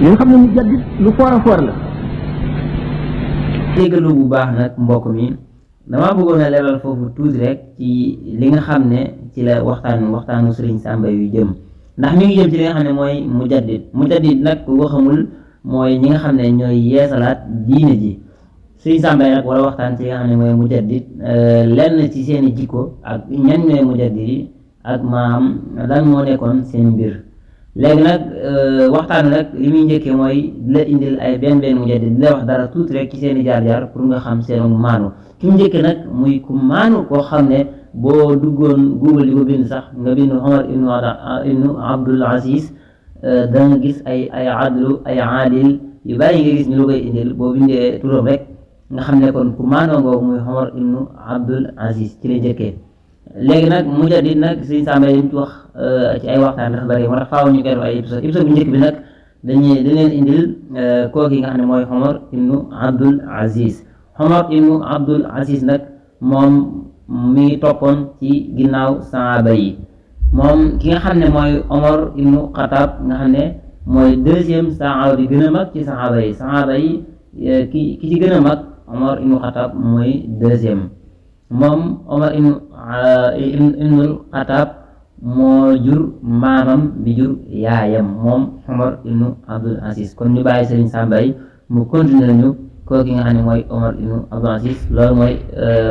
li nga xam ne mujaddid lu foor a foor la. déggalu bu baax nag mbokk mi damaa bëggoon a leeral foofu tuuti rek ci li nga xam ne ci la waxtaanu Sëriñ Samba yu jëm ndax mi ngi jëm ci li nga xam ne mooy mujaddid nag ku ko xamul mooy ñi nga xam ne ñooy yeesalaat diine ji. Sëriñ Samba nag war a waxtaan ci li nga xam ne mooy mujaddid lenn ci seen i jikko ak ñan ñooy mujaddid yi ak maam lan moo nekkoon seen mbir. léegi nag waxtaan nag li muy njëkkee mooy la indil ay benn mujaddid di la wax dara tuuti rek ci seen i jaar-jaar pour nga xam seen maanu ki mu njëkkee nag muy ku maanu koo xam ne boo duggoon Google di ko bind sax nga bind Omar ibnu Abdul Aziz da nga gis ay adlu ay aadil yu bari nga gis ñu la koy indil boo bindee turam rek nga xam ne kon ku maanoo ngoogu muy Omar ibnu Abdul Aziz ci la njëkkee. léegi nag mujaddid nag Sëriñ Samba yi ci wax ci ay waxtaan dafa bëri moo tax faaw ñu koy def ay épisode bu njëkk bi nag dañ leen indil kooku nga xam ne mooy Omar ibnu Abdul Aziz. Omar ibnu Abdul Aziz nag moom mi ngi toppoon ci ginnaaw sahaaba yi moom ki nga xam ne mooy Omar ibnu Xattaab nga xam ne mooy deuxième sahaaba bi gën a mag ci sahaaba yi ki ci gën a mag Omar ibnu Xattaab mooy deuxième. moom Omar ibnul Xattaab moo jur maamam bi jur yaayam moom Omar ibnu Abdul Aziz kon ñu bàyyi Sëriñ Samba yi mu continuer ñu kooku nga xam ne mooy Omar ibnu Abdul Aziz loolu mooy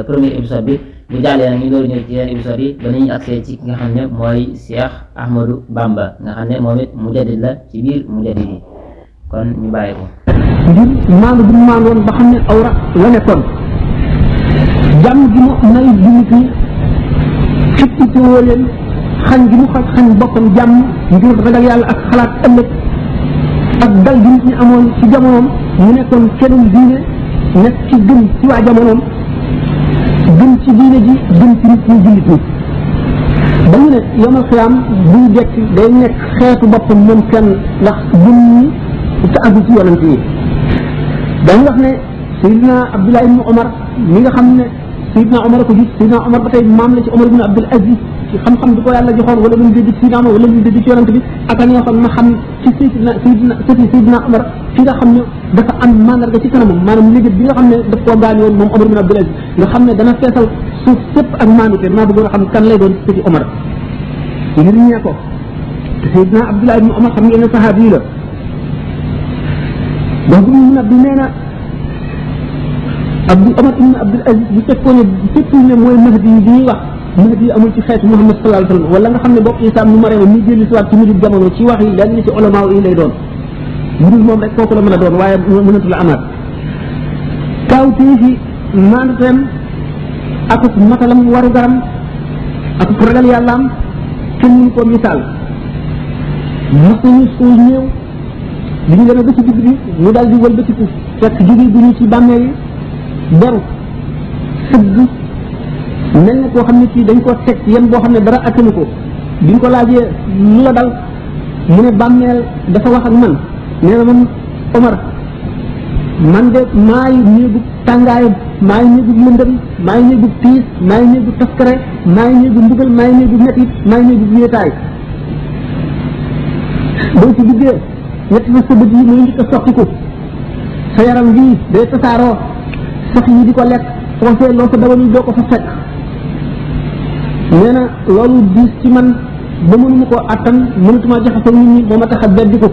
premier épisode bi bu jàllee nag ñu door ñëw ci yeneen épisode yi ba nañu accès ci ki nga xam ne mooy Cheikh Ahmadou Bamba nga xam ne moom it mujaddid la ci biir mujaddid yi kon ñu bàyyi ko. ngir maandu bi mu maandoon ba xam ne awra la nekkoon. jàmm gi mu nay jullit ñi xëpp ci woo leen xañ gi mu xañ boppam jàmm ngir ragal yàlla ak xalaat ëllëg ak dal gi nit ñi amoon ci jamonoom mu nekkoon keneen diine nekk ci gën ci waa jamonoom gën ci diine ji gën ci nit ñi jullit ñi ba ñu ne yomal xiyaam buy dekk day nekk xeetu boppam moom kenn ndax gën ñi te àggu ci yonent yi dañu wax ne Seydina Abdullah ibn Omar mi nga xam ne Seydina Omar ko gis Seydina Omar ba tey maam la ci Omar ibn Abdul Aziz ci xam-xam bi ko yàlla joxoon wala lu mu dégg ci Seydina Omar wala lu mu dégg ci yonent bi ak a neexoon ma xam ci Seydina Omar fi nga xam ne dafa am mandarga ci kanamam maanaam léegi bi nga xam ne daf koo gaañ woon moom Omar ibn Abdul Aziz nga xam ne dana feesal suuf sépp ak maanute maa bëggoon a xam kan lay doon ci Omar ngir ñee ko Seydina Abdullah ibn Omar xam ngeen ne saxaabi yi la donc ibn Abdul nee na Omar ibn Abdul Aziz bu fekkoon ne mooy Mahdi yi ñuy wax Mahdi yi amul ci xeetu Muhammad sallallahu alayhi wa sallam wala nga xam ne bokk Isaa nu Maryam mi jëli si waat ci mujj jamono ci wax yi lenn ci ulama yi lay doon mu dul moom rek kooku la mën a doon waaye mënatu la amaat kaawtee fi maanduteem ak matalam waru garam ak ragal yàllaam kenn mënu ko misaal mos nañu suul néew bi ñu demee ba ci digg bi mu daal di wëlbatiku fekk jóge bu ñu ci bàmmeel yi beru sëgg mel na koo xam ne kii dañ koo teg yem boo xam ne dara attanu ko biñ ko laajee lu la dal mu ne bàmmeel dafa wax ak man nee na man Omar man de maay néegu tàngaay maay néegu lëndëm maay néegu tiis maay néegu taskare maay néegu mbugal maay néegu metit maay néegu wéetaay boo ci duggee ñett na sa bët yi muy njëkk a soxiku sa yaram bii day tasaaroo sax yi di ko lekk foofee loo fa dawal doo ko fa fekk nee na loolu diis ci man ba mënuma koo attan mënatuma jaxasoo nit ñi ba ma tax a beddi ko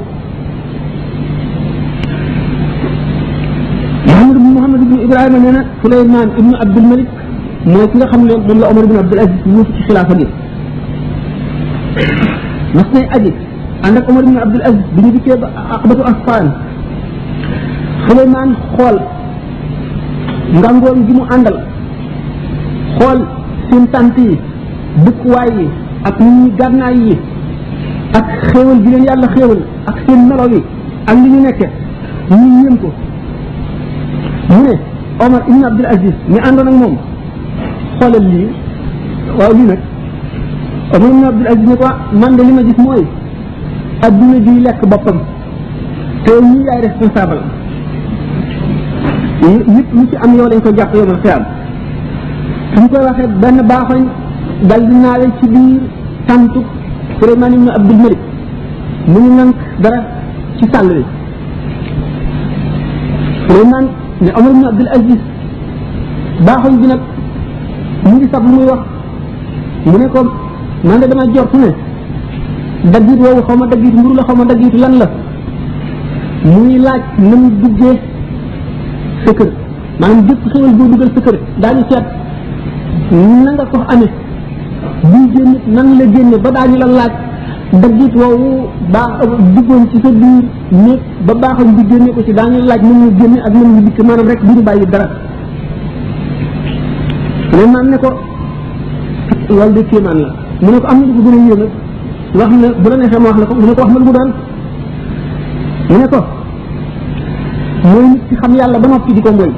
Muhammad ibn Ibrahima nee na Suleymaan ibnu Abdul Malik mooy ki nga xam ne moom la Omar ibn Abdul Aziz wuutu ci xilaafa gi mas nay aji ànd ak Omar ibn Abdul Aziz bi ñu dikkee ba aqbatu asfaan Suleymaan xool ngangoon gi mu àndal xool seen tànt yi dëkkuwaay yi ak nit ñi gànnaay yi ak xéewal gi leen yàlla xéewal ak seen melo yi ak li ñu nekke ñu yéem ko mu ne Omar ibn Abdul Aziz mi àndoon ak moom xoolal lii waaw lii nag Omar ibn Abdul Aziz ne ko man de li ma gis mooy adduna juy lekk boppam te ñii yaay responsable nit lu ci am yow lañ ko jàpp yow ma xiyam suñ koy waxee benn baaxoñ dal di naale ci biir tàntu Suleymaan ibn Abdul Malik mu ngi nank dara ci sàll bi Suleymaan ne Omar ibn Abdul Aziz baaxoñ bi nag mu ngi sab lu muy wax mu ne ko man de dama jortu ne daggit woowu xaw ma daggit mburu la xaw ma daggit lan la muy laaj na mu duggee sa kër maanaam jëpp xewal boo dugal sa kër daañu seet na nga ko amee buy génn nan la génne ba daañu la laaj daggit woowu baax duggoon ci sa biir néeg ba baaxoñ bi génne ko ci daañu laaj na mu génne ak na mu dikk maanaam rek du ñu bàyyi dara Suleymaan ne ko loolu de kéemaan la mu ne ko am na lu ko gën a yéeme wax ne bu la neexee ma wax la ko mu ne ko wax ma lu mu doon mu ne ko mooy nit ci xam yàlla ba noppi di ko mooy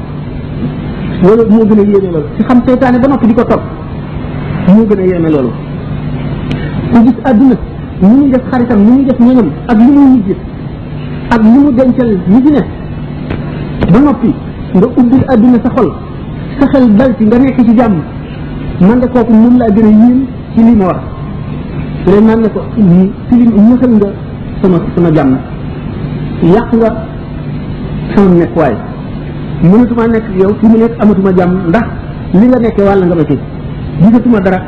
loolu moo gën a yéeme loolu ci xam seytaane ba noppi di ko topp moo gën a yéeme loolu ku gis àdduna ni muy def xaritam ni muy def ñoñam ak li muy mujj ak li mu dencal ñi ci ne ba noppi nga ubbil àdduna sa xol sa xel dal ci nga nekk ci jàmm man de kooku moom laa gën a yéem ci lii ma wax Suleymaan ne ko ci li ñëxal nga sama jàmm yàq nga sama nekkuwaay mënatuma nekk yow fi mu nekk amatuma jàmm ndax li nga nekkee wàll nga ma ci gisatuma dara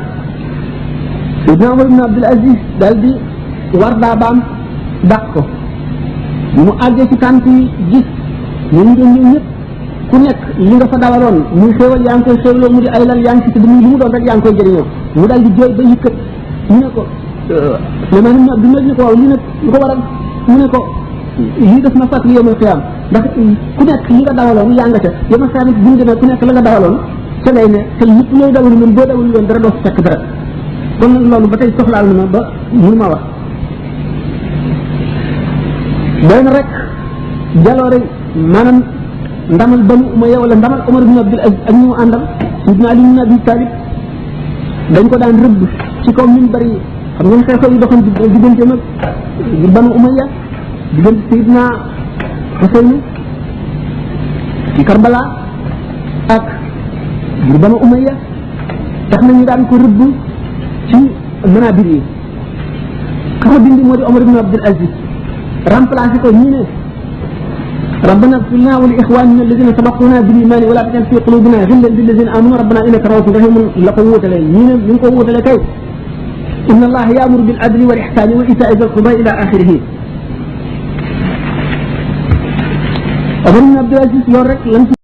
Seydina Omar ibn Abdul Aziz daal di war daa baam dàq ko mu àggee ci tànt yi gis ñun ngeen ñëw ñëpp ku nekk li nga fa dawaloon muy xéewal yaa ngi koy xéewloo mu di ay lal yaa ngi ci tëdd muy li mu doon rek yaa ngi koy jëriñoo mu daal di jooy ba yëkkat mu ne ko Suleymaan ibn Abdul Aziz ne ko waaw lii nag lu ko waral mu ne ko lii def na fàttali yawmal qiyaam ndax ku nekk li nga dawaloon yaa nga ca yawmal qiyaam bu ñu demee ku nekk la nga dawaloon ca ngay ne te lépp looy dawalu noonu boo dawalu woon dara doo fekk dara kon nag loolu ba tey soxlaal na ma ba mënu ma wax doy na rek jaloore maanaam ndamal Banu Umayya wala ndamal Omar ibn Abdul Aziz ak ñu mu àndal Sidna Ali ibn Abi Talib dañ ko daan rëbb ci kaw min bari xam ngeen xew-xew yi doxoon diggante mag Banu Umayya diggante Sidna Husayn ci Karbala ak Banu Umayya tax nañu daan ko rëbb ci manabir yi xama dindi moo di Omar ibn Abdul Aziz remplacé ko ñi ne ربنا اغفر لنا ولاخواننا الذين سبقونا بالايمان ولا تجعل في قلوبنا غلا للذين امنوا ربنا انك رؤوف رحيم لا قوه الا بالله من قوه الا كيف ان الله يامر بالعدل والاحسان وايتاء ذي القربى الى اخره Omar ibn Abdul Aziz loolu rek lañ ci